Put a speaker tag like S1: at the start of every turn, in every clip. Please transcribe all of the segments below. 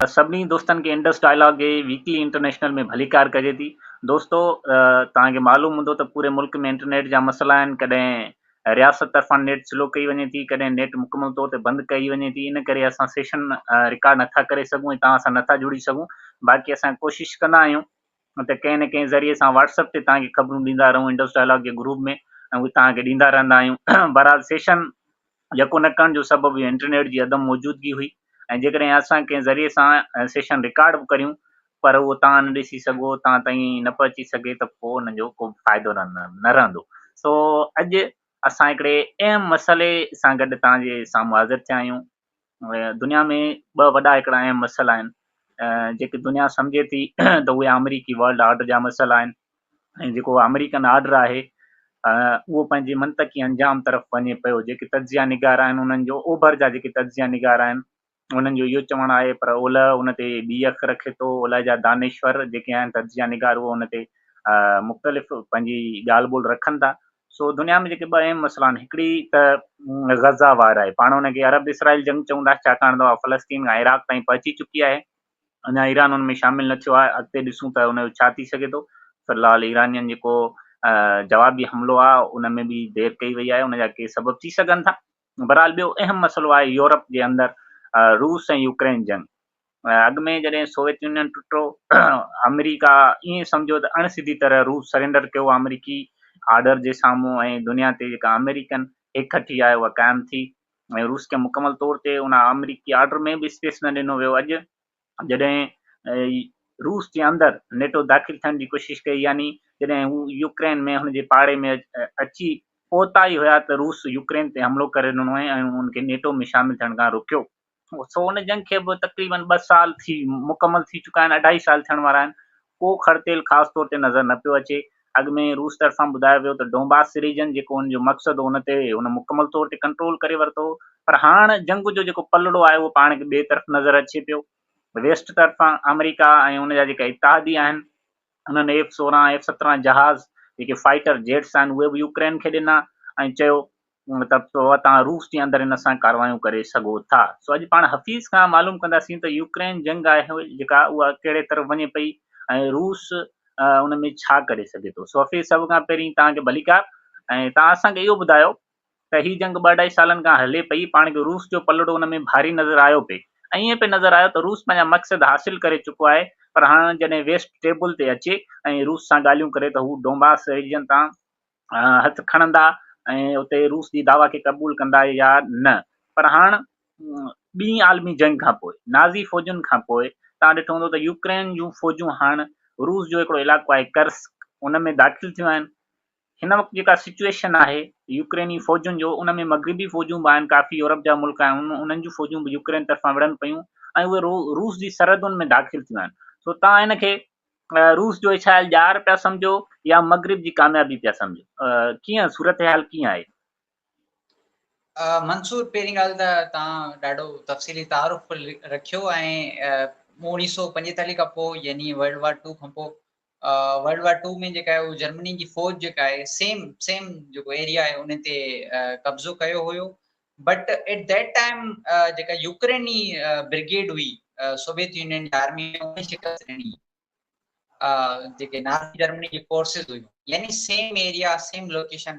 S1: سڀني دوستن کي انڊس ڊائلاگ جي ويڪلي انٽرنيشنل ۾ ڀليڪار ڪجي ٿي. دوستو توهان کي معلوم هوندو ته پوري ملڪ ۾ انٽرنيٽ جا مسئلا آهن ڪڏهن رياست طرفان نيٽ سلو ڪئي وڃي ٿي ڪڏهن نيٽ مڪمل طور تي بند ڪئي وڃي ٿي ان ڪري اسان سيشن رڪارڊ نٿا ڪري سگهون ۽ توهان سان نٿا جڙي سگهون باقي اسان ڪوشش ڪندا آهيون ته ڪنهن نه ڪنهن ذريعي سان واٽس اپ تي توهان کي خبرون ڏيندا رهون انڊس ڊائلاگ جي گروپ ۾ ۽ اهي توهان کي ڏيندا رهندا آهيون بهرحال سيشن يڪو نه ڪرڻ جو سبب اهو انٽرنيٽ جي عدم موجودگي هئي ۽ جيڪڏهن اسان ڪنهن ذريعي سان سيشن رڪارڊ به ڪريون پر اهو توهان نه ڏسي سگهو توهان تائين نه پهچي سگهي ته پوء ان جو ڪو به فائدو نه رهندو سو اڄ اسان هڪڙي اهم مسئلي سان گڏ توهان جي سامهون حاضر ٿيا آهيون دنيا ۾ ٻه وڏا هڪڙا اهم مسئلا آهن جيڪي دنيا سمجهي ٿي ته اهي آمريڪي ورلڊ آرڊر جا مسئلا آهن ۽ جيڪو آمريڪن آرڊر آهي اهو پنهنجي منطقي انجام طرف وڃي پيو جيڪي تجزيه نگار آهن انهن جو اوڀر جا جيڪي تجزيه نگار آهن انهن جو اهو چوڻ آهي پر اولهه ان تي ٻي اک رکي ٿو اولهه جا دانشور جيڪي آهن تجزيه نگار اهي ان تي مختلف پنهنجي ڳالهه ٻولهه رکن ٿا سو دنيا ۾ جيڪي ٻه اهم مسئلا آهن هڪڙي ته غزه وار آهي پاڻ ان کي عرب اسرائيل جنگ چون ٿا ڇاڪاڻ ته فلسطين کان عراق تائين پهچي چڪي آهي اڃا ايران ان ۾ شامل نه ٿيو آهي، اڳتي ڏسون ته ان جو ڇا ٿي سگهي ٿو. في الحال ايرانين جيڪو جوابي حملو آهي ان ۾ به دير ڪئي وئي آهي، ان جا ڪي سبب ٿي سگهن ٿا. بهرحال ٻيو اهم مسئلو آهي يورپ جي اندر روس ۽ يوڪرين جنگ. اڳ ۾ جڏهن سوويت يونين ٽٽو، آمريڪا ائين سمجهو ته اڻ سڌي طرح روس سرينڊر ڪيو آمريڪي آرڊر جي سامهون ۽ دنيا تي جيڪا آمريڪن ايڪٺي آهي اها قائم ٿي. ۽ روس کي مڪمل طور تي ان آمريڪي آرڊر ۾ به اسپيس نه ڏنو ويو اڄ جڏهن روس جي اندر نيٽو داخل ٿيڻ جي ڪوشش ڪئي يعني جڏهن هو يوڪرين ۾ هن جي پاڙي ۾ اچي پهتا ئي هيا ته روس يوڪرين تي حملو ڪري ڏنو ۽ ان کي نيٽو ۾ شامل ٿيڻ کان روڪيو سو ان جنگ کي به تقريبن ٻه سال ٿي مڪمل ٿي چڪا آهن، اڍائي سال ٿيڻ وارا آهن، ڪو کڙ تيل خاص طور تي نظر نه پيو اچي. اڳ ۾ روس طرفان ٻڌايو ويو ته ڊونباس ريجن جيڪو ان جو مقصد هو ان تي هن مڪمل طور تي ڪنٽرول ڪري ورتو هو پر هاڻ جنگ جو جيڪو پلڙو آهي اهو پاڻ کي ٻئي طرف نظر اچي پيو. ويسٽ طرفان آمريڪا ۽ ان جا جيڪا اتحادي آهن انهن ايف 16 ايف 17 جهاز جيڪي فائٽر جيٽس آهن اهي به يوڪرين کي ڏنا ۽ چيو ته پوء توهان روس جي اندر ان سان ڪارروايون ڪري سگهو ٿا. سو اڄ پاڻ حفيظ کان معلوم ڪنداسين ته يوڪرين جنگ آهي جيڪا اها ڪهڙي طرف وڃي پئي ۽ روس ان ۾ ڇا ڪري سگهي ٿو. سو حفيظ سڀ کان پهرين توهان کي ڀليڪار ۽ توهان اسان کي اهو ٻڌايو ته هي جنگ ٻه اڍائي سالن کان هلي پئي پاڻ کي روس جو پلڙو ان ۾ ڀاري نظر آيو پئي ۽ ائين پئي نظر آيو ته روس پنهنجا مقصد حاصل ڪري چڪو آهي پر هاڻ جڏهن ويسٽ ٽيبل تي اچي ۽ روس سان ڳالهيون ڪري ته هو ڊونباس ريجن تان هٿ کڻندا ۽ اتي روس جي دعويٰ کي قبول ڪندا يا نه پر هاڻ ٻي عالمي جنگ کان پوء نازي فوجن کان پوء توهان ڏٺو هوندو ته يوڪرين جون فوجون هاڻ روس جو هڪڙو علائقو آهي ڪرسڪ ان ۾ داخل ٿيون آهن هن وقت جيڪا سچويشن آهي يوڪريني فوجن جو ان ۾ مغربي فوجون به آهن ڪافي يورپ جا ملڪ آهن انهن جون فوجون به يوڪرين طرفان وڙهن پيون ۽ اهي روس جي سرحدن ۾ داخل ٿيون آهن سو توهان هن کي روس جو اڇايل ڄار پيا سمجهو يا مغرب جي ڪاميابي پيا سمجهو ڪيئن صورتحال ڪيئن آهي؟
S2: منصور پهرين ڳالهه ته توهان ڏاڍو تفصيلي تعارف رکيو ۽ 1945 کان پوء يعني ورلڊ وار ٽو کان پوء ورلڊ وار ٽو ۾ جيڪا آهي جرمني جي فوج جيڪا آهي سيم سيم جيڪو ايريا آهي ان تي قبضو ڪيو هيو بٽ ايٽ that time جيڪا يوڪريني برگيڊ هئي سوويت يونين جي آرمي ان شڪست ڏني جيڪي نازي جرمني جي فورسز هيون يعني same area same location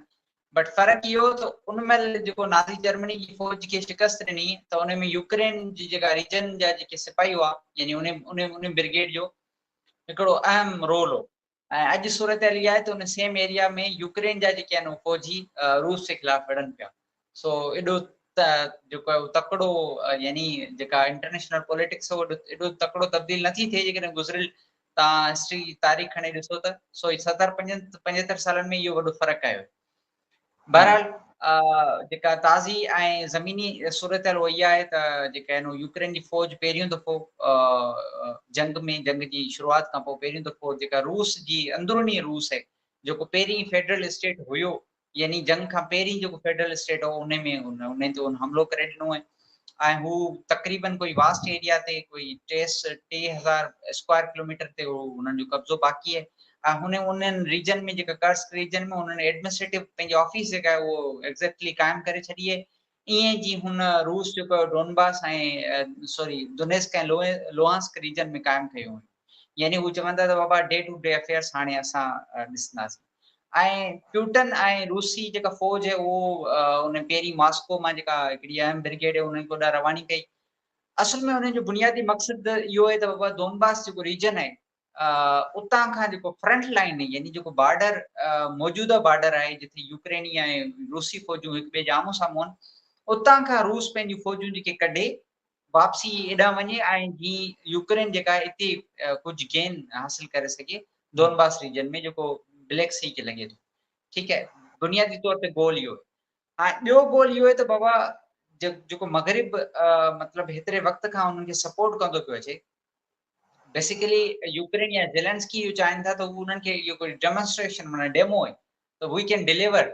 S2: but فرق اهو ته ان مهل جيڪو نازي جرمني جي فوج کي شڪست ڏني ته ان ۾ يوڪرين جي جيڪا ريجن جا جيڪي سپاهي هئا يعني ان ان ان برگيڊ جو هڪڙو اهم رول هو ۽ اڄ صورتحال اها آهي ته ان سيم ايريا ۾ يوڪرين جا جيڪي آهن فوجي روس جي خلاف وڙهن پيا سو ايڏو جيڪو آهي تڪڙو يعني جيڪا انٽرنيشنل پوليٽڪس هو ايڏو تڪڙو تبديل نٿي ٿئي جيڪڏهن گذريل تان هسٽري تاريخ کڻي ڏسو ته سو 70 75 سالن ۾ اهو وڏو فرق آيو بهرحال جيڪا تازي ۽ زميني صورتحال اها اها آهي ته جيڪا آهن يوڪرين جي فوج پهريون دفعو جنگ ۾ جنگ جي شروعات کان پوء پهريون دفعو جيڪا روس جي اندروني روس آهي جيڪو پهرين فيڊرل اسٽيٽ هيو يعني جنگ کان پهرين جيڪو فيڊرل اسٽيٽ هو ان ۾ ان تي ان حملو ڪري ڏنو آهي ۽ هو تقريبن ڪوئي واسٽ ايريا تي ڪوئي 3000 اسڪوائر ڪلوميٽر تي هو انهن جو قبضو باقي آهي ۽ هن انهن ريجن ۾ جيڪا ڪرسڪ ريجن ۾ انهن ايڊمنسٽريٽو پنهنجي آفيس جيڪا آهي اهو ايگزيڪٽلي قائم ڪري ڇڏي آهي. ائين جي هن روس جيڪو ڊونباس ۽ سوري دونيسڪ ۽ لوهانسڪ ريجن ۾ قائم ڪيون هيون. يعني هو چون ٿا ته بابا ڊي ٽو ڊي افيئرس هاڻي اسان ڏسنداسين. ۽ پيوٽن ۽ روسي جيڪا فوج هي اهو ان پهرين ماسڪو مان جيڪا هڪڙي اهم برگيڊ هي انهن کي اوڏانهن رواني ڪئي. اصل ۾ انهن جو بنيادي مقصد اهو آهي ته بابا دونباس جيڪو ريجن آهي اتان کان جيڪو فرنٽ لائن آهي يعني جيڪو بارڊر موجوده بارڊر آهي جتي يوڪريني ۽ روسي فوجون هڪ ٻئي جي آمهون سامهون آهن اتان کان روس پنهنجون فوجون جيڪي ڪڍي واپسي ايڏانهن وڃي ۽ جي يوڪرين جيڪا آهي اتي ڪجهه گين حاصل ڪري سگهي دونباس ريجن ۾ جيڪو بليڪ سي کي لڳي ٿو. ٺيڪ آهي بنيادي طور تي گول اهو آهي. ۽ ٻيو گول اهو آهي ته بابا جيڪو مغرب مطلب هيتري وقت کان انهن کي سپورٽ ڪندو پيو اچي بيسيڪلي يوڪرين يا زيلنسڪي اهو چاهين ٿا ته هو انهن کي اهو ڪوئي ڊيمونسٽريشن معنيٰ ڊيمو آهي ته وي ڪين ڊليور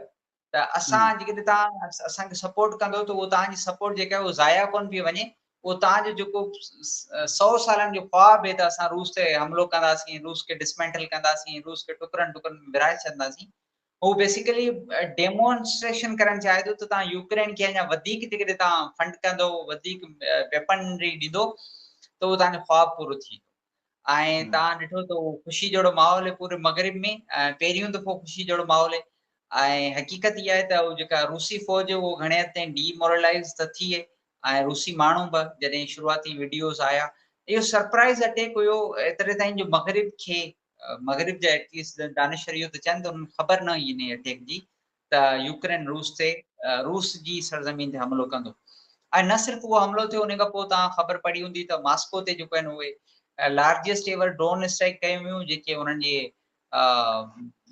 S2: ته اسان جيڪڏهن توهان اسان کي سپورٽ ڪندو ته اهو توهان جي سپورٽ جيڪا آهي اهو ضايع ڪونه پئي وڃي اهو توهان جو جيڪو 100 سالن جو خواب آهي ته اسان روس تي حملو ڪنداسين روس کي ڊسمينٽل ڪنداسين روس کي ٽڪرن ٽڪرن ۾ ورهائي ڇڏنداسين هو بيسيڪلي ڊيمونسٽريشن ڪرڻ چاهي ٿو ته توهان يوڪرين کي اڃا وڌيڪ جيڪڏهن توهان فنڊ ڪندو وڌيڪ ويپنري ڏيندو ته اهو توهان جو خواب پورو ٿي ويندو ۽ توهان ڏٺو ته اهو خوشي جهڙو ماحول آهي پوري مغرب ۾ پهريون دفعو خوشي جهڙو ماحول آهي ۽ حقيقت اها آهي ته اهو جيڪا روسي فوج اهو گهڻي حد تائين ڊي مورلائز ته ٿي ۽ روسي ماڻهو به جڏهن شروعاتي وڊيوز آيا اهو سرپرائز اٽيڪ هيو ايتري تائين جو مغرب کي مغرب جا ايٽليسٽ دانشور اهو ته چون ته انهن کي خبر نه هئي انهي اٽيڪ جي ته يوڪرين روس تي روس جي سرزمين تي حملو ڪندو ۽ نه صرف اهو حملو ٿيو ان کان پوء توهان خبر پڙي هوندي ته ماسڪو تي جيڪو آهن اهي لارجسٽ ايور ڊرون اسٽرائڪ ڪيون ويون جيڪي انهن جي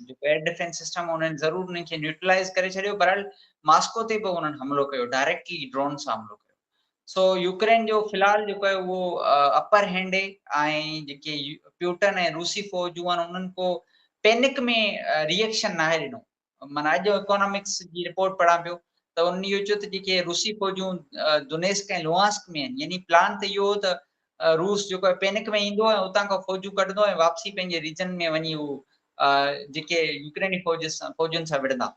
S2: جيڪو ايئر ڊفينس سسٽم انهن ضرور انهن کي نيوٽرلائز ڪري ڇڏيو بهرحال ماسڪو تي به انهن حملو ڪيو ڊائريڪٽلي ڊرون سان حملو ڪيو سو يوڪرين جو في الحال جيڪو آهي اهو اپر هينڊ آهي ۽ جيڪي پيوٽن ۽ روسي فوجون آهن انهن ڪو پينڪ ۾ ريئڪشن ناهي ڏنو. معنيٰ اڄ اڪانامڪس جي رپورٽ پڙهان پيو ته انهن اهو چيو ته جيڪي روسي فوجون دونيسڪ ۽ لوهانسڪ ۾ آهن يعني پلان ته اهو هو ته روس جيڪو آهي پينڪ ۾ ايندو ۽ اتان کان فوجون ڪڍندو ۽ واپسي پنهنجي ريجن ۾ وڃي هو جيڪي يوڪريني فوج سان فوجن سان وڙهندا.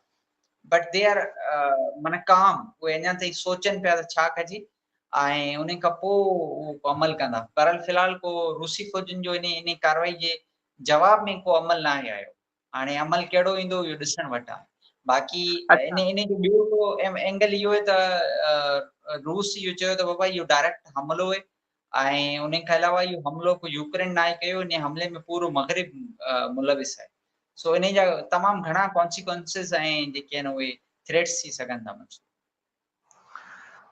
S2: بٽ they are معنيٰ ڪام اهي اڃا تائين سوچن پيا ته ڇا ڪجي ۽ ان کان پوء اهو ڪو عمل ڪندا. بهرحال في الحال ڪو روسي فوجن جو انهي انهي ڪارروائي جي جواب ۾ ڪو عمل ناهي آيو. هاڻي عمل ڪهڙو ايندو اهو ڏسڻ وٽ آهي. باقي انهي انهي جو ٻيو هڪڙو اينگل اهو آهي ته روس اهو چيو ته بابا اهو ڊائريڪٽ حملو آهي ۽ انهي کان علاوه اهو حملو ڪو يوڪرين ناهي ڪيو انهي حملي ۾ پورو مغرب ملوث آهي. سو انهي جا تمام گهڻا ڪانسيڪوئنسز ۽ جيڪي آهن اهي ٿريٽس ٿي سگهن ٿا منصور.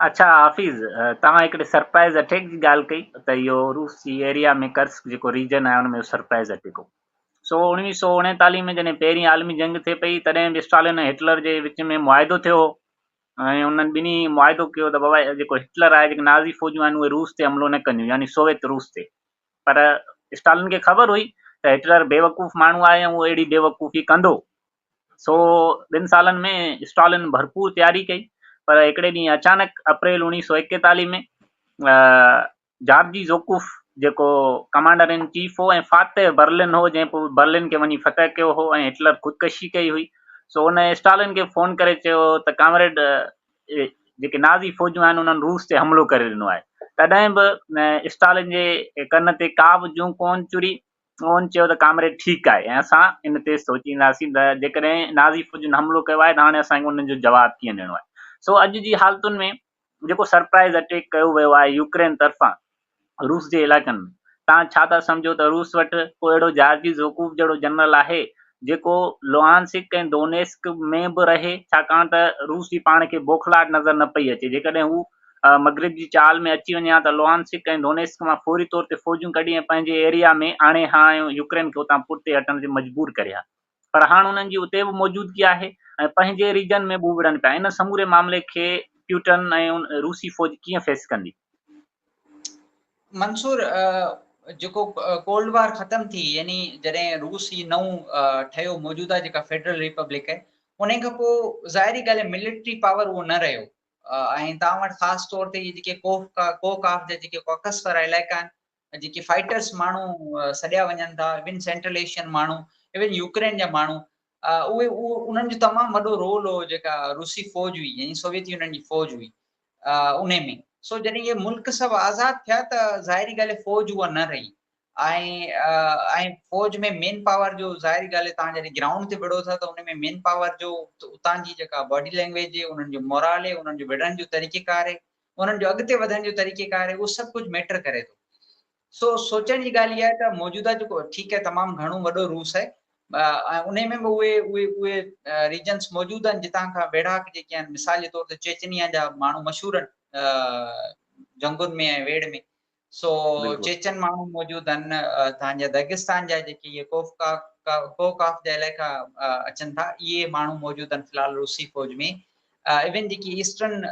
S1: اڇا حفيظ توهان هڪڙي سرپرائز اٽيڪ جي ڳالهه ڪئي ته اهو روس جي ايريا ۾ ڪرسڪ جيڪو ريجن آهي ان ۾ سرپرائز اٽيڪ هو سو 1939 ۾ جڏهن پهرين عالمي جنگ ٿي پئي تڏهن به اسٽالن ۽ هٽلر جي وچ ۾ معاهدو ٿيو هو ۽ انهن ٻنهي معاهدو ڪيو ته بابا جيڪو هٽلر آهي جيڪي نازي فوجون آهن اهي روس تي حملو نه ڪنديون يعني سوويت روس تي پر اسٽالن کي خبر هئي ته هٽلر بيوقوف ماڻهو آهي ۽ اهو اهڙي بيوقوفي ڪندو. سو ٻن سالن ۾ اسٽالن ڀرپور تياري ڪئي پر هڪڙي ڏينهن اچانڪ اپريل 1941 ۾ جارجي زوڪوف جيڪو ڪمانڊر ان چيف هو ۽ فاتح برلن هو جنهن پوء برلن کي وڃي فتح ڪيو هو ۽ هٽلر خودڪشي ڪئي هئي سو ان اسٽالن کي فون ڪري چيو ته ڪامريڊ جيڪي نازي فوجون آهن انهن روس تي حملو ڪري ڏنو آهي. تڏهن به اسٽالن جي ڪن تي ڪا به جون ڪونه چري. هن چيو ته ڪامريڊ ٺيڪ آهي ۽ اسان ان تي سوچينداسين ته جيڪڏهن نازي فوجن حملو ڪيو آهي ته هاڻي اسان کي انهن جو جواب ڪيئن ڏيڻو آهي. سو اڄ جي حالتن ۾ جيڪو سرپرائز اٽيڪ ڪيو ويو آهي يوڪرين طرفان روس جي علائقن ۾ توهان ڇا ٿا سمجهو ته روس وٽ ڪو اهڙو جارجي زوڪوف جهڙو جنرل آهي جيڪو لوهانسڪ ۽ دونيسڪ ۾ به رهي ڇاڪاڻ ته روس جي پاڻ کي بوکلاهٽ نظر نه پئي اچي جيڪڏهن هو مغرب جي چال ۾ اچي وڃي ها ته لوهانسڪ ۽ دونيسڪ مان فوري طور تي فوجون ڪڍي ۽ پنهنجي ايريا ۾ آڻي ها ۽ يوڪرين کي اتان پٺتي هٽڻ تي مجبور ڪري ها پر هاڻ انهن جي اتي به موجودگي آهي ۽ پنهنجي ريجن ۾ به هو وڙهن پيا ان سموري معاملي کي پيوٽن ۽ روسي فوج ڪيئن فيس ڪندي؟
S2: منصور جيڪو ڪولڊ وار ختم ٿي يعني جڏهن روس هي نئون ٺهيو موجوده جيڪا فيڊرل ريپبلڪ آهي ان کان پوء ظاهري ڳالهه آهي ملٽري پاور اهو نه رهيو ۽ توهان وٽ خاص طور تي جيڪي ڪوف ڪوڪ آف جا جيڪي ڪاڪس وارا علائقا آهن جيڪي فائٽرس ماڻهو سڏيا وڃن ٿا ايون سينٽرل ايشين ماڻهو ايون يوڪرين جا ماڻهو اهي انهن جو تمام وڏو رول هو جيڪا روسي فوج هئي يعني سوويت يونين جي فوج هئي ان ۾ سو جڏهن اهي ملڪ سڀ آزاد ٿيا ته ظاهري ڳالهه فوج اها نه رهي ۽ ۽ فوج ۾ مين پاور جو ظاهري ڳالهه آهي تان جڏهن گرائونڊ تي وڙهو ٿا ته ان ۾ مين پاور جو اتان جي جيڪا باڊي لينگويج آهي انهن جو مورال آهي انهن جو وڙهڻ جو طريقه ڪار آهي انهن جو اڳتي وڌڻ جو طريقه ڪار آهي اهو سڀ ڪجهه ميٽر ڪري ٿو. سو سوچڻ جي ڳالهه اها آهي ته موجوده جيڪو ٺيڪ آهي تمام گهڻو وڏو روس آهي ۽ انهي ۾ به اهي اهي اهي ريجنس موجود آهن جتان کان ويڙهاڪ جيڪي آهن مثال جي طور تي چيچنيا جا ماڻهو مشهور آهن جنگن ۾ ۽ ويڙهه ۾ سو چيچن ماڻهو موجود آهن تان جا داغستان جا جيڪي اهي ڪوف ڪا ڪوڪاف جا علائقا اچن ٿا اهي ماڻهو موجود آهن في الحال روسي فوج ۾ ايون جيڪي ايسٽرن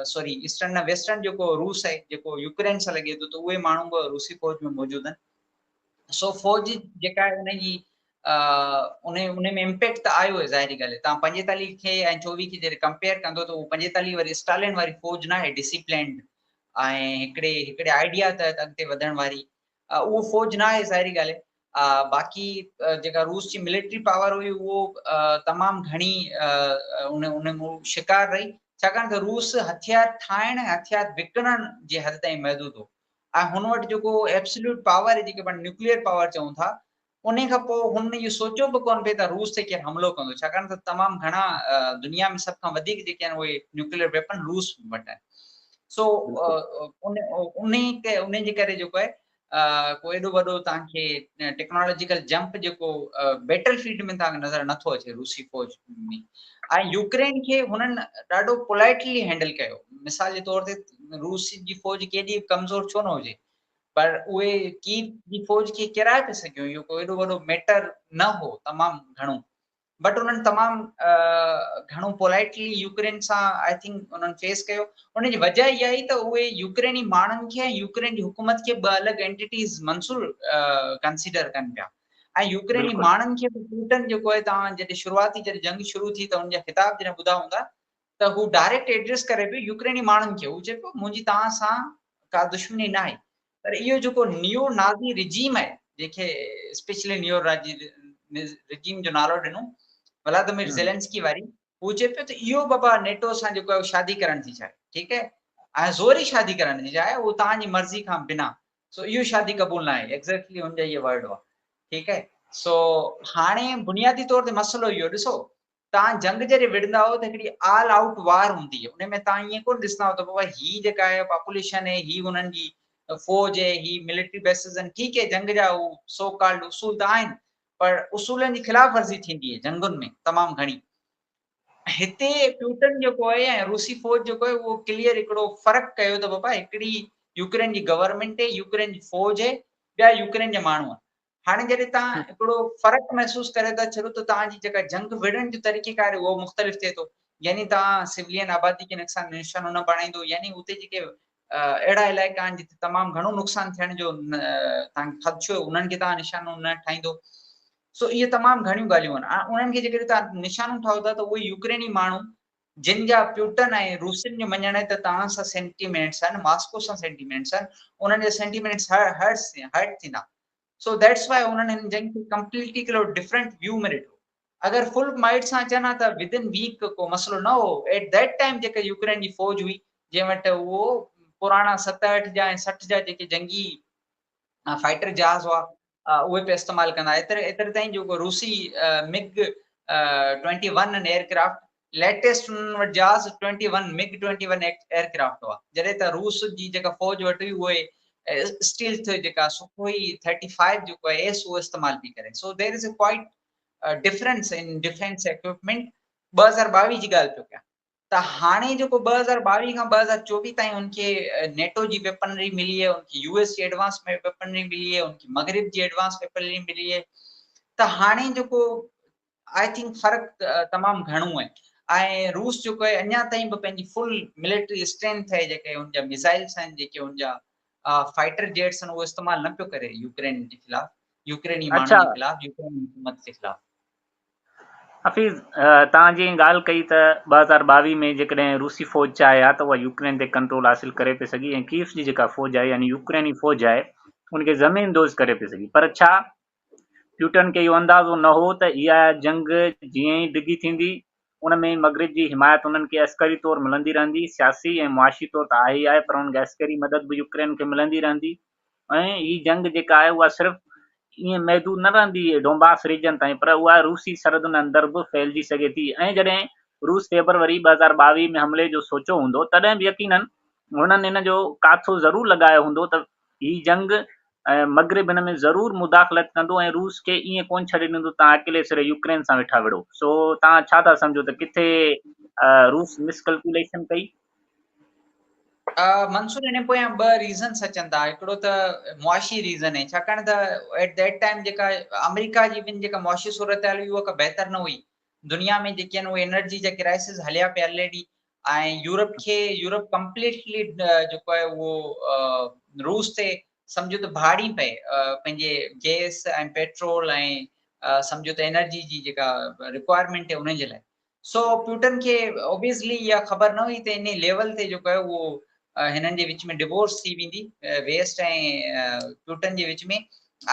S2: سوري ايسٽرن نه ويسٽرن جيڪو روس آهي جيڪو يوڪرين سان لڳي ٿو ته اهي ماڻهو به روسي فوج ۾ موجود آهن سو فوج جيڪا آهي ان جي ان ان ۾ امپيڪٽ ته آيو آهي ظاهري ڳالهه آهي تان 45 کي ۽ 24 کي جڏهن ڪمپيئر ڪندو ته اهو 45 واري اسٽالن واري فوج نه آهي ڊسيپلينڊ ۽ هڪڙي هڪڙي آئيڊيا تحت اڳتي وڌڻ واري اهو فوج نه آهي ظاهري ڳالهه آهي باقي جيڪا روس جي ملٽري پاور هئي اهو تمام گهڻي ان ان شڪار رهي ڇاڪاڻ ته روس هٿيار ٺاهڻ ۽ هٿيار وڪڻڻ جي حد تائين محدود هو ۽ هن وٽ جيڪو ايبسوليوٽ پاور آهي جيڪي پاڻ نيوڪليئر پاور چئون ٿا انهي کان پوء هن اهو سوچيو به ڪونه پئي ته روس تي ڪير حملو ڪندو ڇاڪاڻ ته تمام گهڻا دنيا ۾ سڀ کان وڌيڪ جيڪي آهن اهي نيوڪليئر ويپن روس وٽ آهن سو ان انهي انهي جي ڪري جيڪو آهي ڪو ايڏو وڏو توهان کي ٽيڪنالاجيڪل جمپ جيڪو بيٽل فيلڊ ۾ توهان کي نظر نٿو اچي روسي فوج ۾ ۽ يوڪرين کي هنن ڏاڍو پولائٽلي هينڊل ڪيو مثال جي طور تي روس جي فوج ڪيڏي ڪمزور ڇو نه هجي پر اهي ڪيف جي فوج کي ڪيرائي پئي سگهيون اهو ڪو ايڏو وڏو ميٽر نه هو تمام گهڻو بٽ انهن تمام گهڻو پولائٽلي يوڪرين سان I think انهن فيس ڪيو ان جي وجه اها آهي ته اهي يوڪريني ماڻهن کي ۽ يوڪرين جي حڪومت کي ٻه الڳ اينٽيٽيز منصور ڪنسيڊر ڪن پيا ۽ يوڪريني ماڻهن کي به پوٽن جيڪو آهي توهان جڏهن شروعاتي جڏهن جنگ شروع ٿي ته ان جا خطاب جڏهن ٻڌا هوندا ته هو ڊائريڪٽ ايڊريس ڪري پيو يوڪريني ماڻهن کي هو چئي پيو منهنجي توهان سان ڪا دشمني ناهي پر اهو جيڪو نيو نازي رجيم آهي جنهن کي اسپيشلي نيو نازي رجيم جو نالو ڏنو ولادمير زيلنسڪي واري هو چئي پيو ته اهو بابا نيٽو سان جيڪو آهي شادي ڪرڻ ٿي چاهي ٺيڪ آهي ۽ زوري شادي ڪرڻ ٿي چاهي اهو توهان جي مرضي کان بنا سو اهو شادي قبول نه آهي ايگزيڪٽلي هن جا اهي ورڊ هئا ٺيڪ آهي سو هاڻي بنيادي طور تي مسئلو اهو ڏسو توهان جنگ جڏهن وڙهندا آهيو ته هڪڙي آل آئوٽ وار هوندي آهي ان ۾ توهان ائين ڪونه ڏسندا آهيو ته بابا هي جيڪا آهي پاپوليشن آهي هي انهن جي فوج آهي هي ملٽري بيسز آهن ٺيڪ آهي جنگ جا هو سو ڪالڊ اصول ته آهن پر اصولن جي خلاف ورزي ٿيندي آهي جنگن ۾ تمام گهڻي هتي پيوٽن جيڪو آهي ۽ روسي فوج جيڪو آهي اهو ڪليئر هڪڙو فرق ڪيو ته بابا هڪڙي يوڪرين جي گورنمينٽ آهي يوڪرين جي فوج آهي ٻيا يوڪرين جا ماڻهو آهن هاڻي جڏهن توهان هڪڙو فرق محسوس ڪري ٿا ڇڏو ته توهان جي جيڪا جنگ وڙهڻ جو طريقي ڪار اهو مختلف ٿئي ٿو يعني توهان سولين آبادي کي نقصان نشانو نه بڻائيندو يعني اتي جيڪي اهڙا علائقا آهن جتي تمام گهڻو نقصان ٿيڻ جو توهان کي خدشو انهن کي توهان نشانو نه ٺاهيندو سو اهي تمام گهڻيون ڳالهيون آهن انهن کي جيڪڏهن توهان نشانو ٺاهيو ٿا ته اهي يوڪريني ماڻهو جن جا پيوٽن ۽ روسين جو مڃڻ آهي ته توهان سان سينٽيمينٽس آهن ماسڪو سان سينٽيمينٽس آهن انهن جا سينٽيمينٽس هرٽ ٿيندا سو that's why انهن هن جنگ کي ڪمپليٽلي هڪڙو ڊفرنٽ ويو ۾ ڏٺو. اگر فل مائٽ سان اچن ها ته ود ان ويڪ ڪو مسئلو نه هو. ايٽ that time جيڪا يوڪرين جي فوج هئي جنهن وٽ اهو پراڻا 67 جا ۽ 60 جا جيڪي جنگي فائٽر جهاز هئا اهي پيا استعمال ڪندا ايتري ايتري تائين جو روسي مگ 21 ايئر ڪرافٽ ليٽيسٽ انهن وٽ جهاز twenty one MiG twenty one aircraft هئا جڏهن ته روس جي جيڪا فوج وٽ هئي اهي اسٽيل ٿ جيڪا سکوئي ٿرٽي فائيو جيڪو آهي ايس اهو استعمال پئي ڪري so there is a quite difference in defence equipment 2022 جي ڳالهه پيو ڪيان ته هاڻي جيڪو 2022 کان 2024 تائين ان کي نيٽو جي ويپنري ملي آهي ان کي يو ايس جي ايڊوانس ويپنري ملي آهي ان کي مغرب جي ايڊوانس ويپنري ملي آهي ته هاڻي جيڪو I think فرق تمام گهڻو آهي ۽ روس جيڪو آهي اڃا تائين به پنهنجي فل ملٽري اسٽرينٿ آهي جيڪي ان جا ميزائلس آهن جيڪي ان جا فائٽر جيٽس آهن اهو استعمال نه پيو ڪري يوڪرين جي خلاف يوڪريني ماڻهن جي خلاف يوڪريني حڪومت جي خلاف.
S1: حفيظ توهان جيئن ڳالهه ڪئي ته 2022 ۾ جيڪڏهن روسي فوج چاهي ها ته اها يوڪرين تي ڪنٽرول حاصل ڪري پئي سگهي ۽ ڪيف جي جيڪا فوج آهي يعني يوڪريني فوج آهي ان کي زمين دوز ڪري پئي سگهي پر ڇا پيوٽن کي اهو اندازو نه هو ته اها جنگ جيئن ئي ڊگهي ٿيندي، ان ۾ مغرب جي حمايت انهن کي عسڪري طور ملندي رهندي، سياسي ۽ معاشي طور ته آهي ئي آهي پر انهن کي عسڪري مدد به يوڪرين کي ملندي رهندي ۽ هي جنگ جيڪا آهي اها صرف ائين محدود نه رهندي ڊونباس ريجن تائين پر اها روسي سرحدن اندر به ڦهلجي سگهي ٿي ۽ جڏهن روس فيبروري 2022 ۾ حملي جو سوچيو هوندو تڏهن به يقينن هنن ان جو ڪاٿو ضرور لڳايو هوندو ته هي جنگ ۽ مغرب هن ۾ ضرور مداخلت ڪندو ۽ روس کي ائين ڪونه ڇڏي ڏيندو ته توهان اڪيلي سر يوڪرين سان ويٺا وڙهو. سو توهان ڇا ٿا سمجهو ته ڪٿي روس مس ڪلڪيوليشن ڪئي؟
S2: منصور ان پويان ٻه ريزنس اچن ٿا هڪڙو ته معاشي ريزن آهي ڇاڪاڻ ته ايٽ that time جيڪا آمريڪا جي به جيڪا معاشي صورتحال هئي اها ڪا بهتر نه هئي دنيا ۾ جيڪي آهن اهي انرجي جا ڪرائسس هليا پيا آلريڊي ۽ يورپ کي يورپ ڪمپليٽلي جيڪو آهي اهو روس تي سمجهو ته ڀاڙي پئي پنهنجي گيس ۽ پيٽرول ۽ سمجهو ته انرجي جي جيڪا رڪوائرمينٽ آهي ان جي لاء سو پيوٽن کي اوبيسلي اها خبر نه هئي ته انهي ليول تي جيڪو آهي اهو هنن جي وچ ۾ ڊيورس ٿي ويندي ويسٽ ۽ پيوٽن جي وچ ۾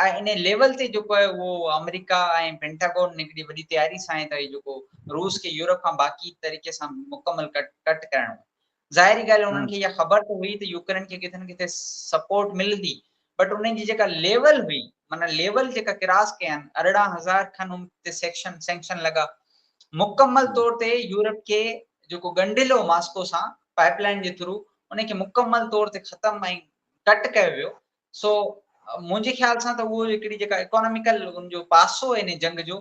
S2: ۽ ان ليول تي جيڪو آهي اهو آمريڪا ۽ پينٽاگون هڪڙي وڏي تياري سان آهي ته جيڪو روس کي يورپ کان باقي طريقي سان مڪمل ڪٽ ڪٽ ڪرڻو ظاهري ڳالهه انهن کي اها خبر ته هئي ته يوڪرين کي ڪٿي نه ڪٿي سپورٽ ملندي بٽ انهن جي جيڪا ليول هئي معنی ليول جيڪا ڪراس ڪيا آهن 18,000 کن ان تي سيڪشن سينڪشن لڳا مڪمل طور تي يورپ کي جيڪو ڳنڍيل هو ماسڪو سان پائپ لائن جي ٿرو ان کي مڪمل طور تي ختم ۽ ڪٽ ڪيو ويو سو منهنجي خيال سان ته اهو هڪڙي جيڪا اڪاناميڪل ان جو پاسو آهي ان جنگ جو